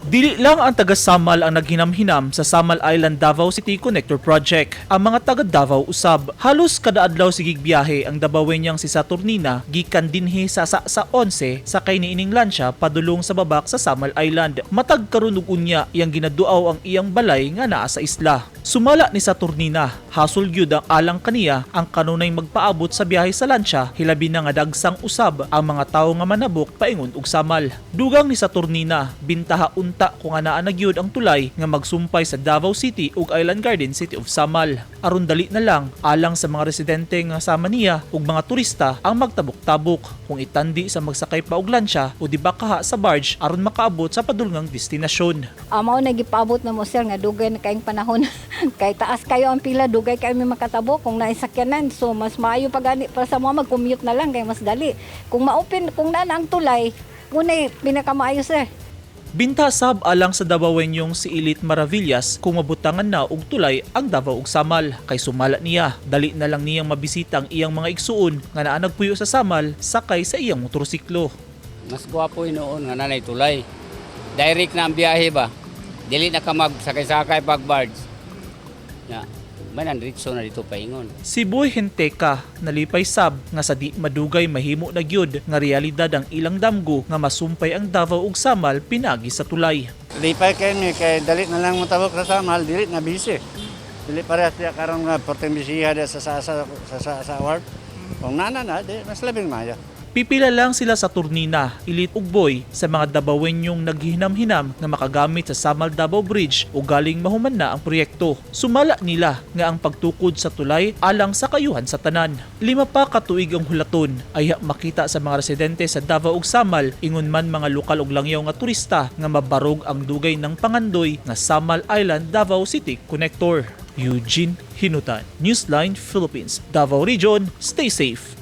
Dili lang ang taga Samal ang naghinam-hinam sa Samal Island Davao City Connector Project. Ang mga taga Davao usab, halos kada adlaw sigig biyahe ang Dabawenyang si Saturnina gikan dinhi sa 11 sakay niining lansya padulong sa babak sa Samal Island. Matag karon ug unya, iyang ginaduaw ang iyang balay nga naa sa isla. Sumala ni Saturnina, hasol gyud ang alang kaniya ang kanunay magpaabot sa biyahe sa lansya, hilabi na nga dagsang usab ang mga tawo nga manabok paingon og Samal. Dugang ni Saturnina, bintaha unta kung anaa na gyud ang tulay nga magsumpay sa Davao City ug Island Garden City of Samal. Aron dali na lang alang sa mga residente nga sama niya ug mga turista ang magtabok-tabok kung itandi sa magsakay pa og lansya o di ba kaha sa barge aron makaabot sa padulngang destinasyon. Mao na gipaabot na mo, sir, nga dugay na kayong panahon. Kay taas kayo ang pila, dugay kayo may makatabok kung naisakyanan. So mas maayo pa gani para sa mga mag-commute na lang kay mas dali. Kung ma-open, kung naa na ang tulay, kunay pinakamaayo, sir. Binta sab alang sa Dabawenyong si Elite Maravillas kung mabutangan na og tulay ang Davao ug Samal, kay sumala niya, dali na lang niyang mabisita ang iyang mga igsuon nga naa nagpuyo sa Samal sakay sa iyang motorsiklo. Mas gwapo hinuon nga nanay tulay. Direct na ang biyahe ba? Dili na ka magsakay-sakay pag barge. Na, may nandritso na dito paingon. Si Boy Henteka nalipay sab nga sa di madugay mahimo na gyud nga realidad ang ilang damgo nga masumpay ang Davao ug Samal pinagi sa tulay. Lipay kay mi kay dali na lang motabok sa Samal, dili na busy. Dili parehas diya karon nga porteng bisiha diya sa ward. Kung nana na, di mas labing maayo. Pipila lang sila sa Turnina, Ilit ug Boy sa mga Dabawenyong naghihinam-hinam nga makagamit sa Samal Davao Bridge o galing mahuman na ang proyekto. Sumala nila nga ang pagtukod sa tulay alang sa kayuhan sa tanan. 5 pa ka tuig ang hulaton ay makita sa mga residente sa Davao ug Samal, ingon man mga lokal ug langyaw nga turista, nga mabarog ang dugay ng pangandoy nga Samal Island Davao City Connector. Eugene Hinutan, Newsline Philippines, Davao Region, stay safe.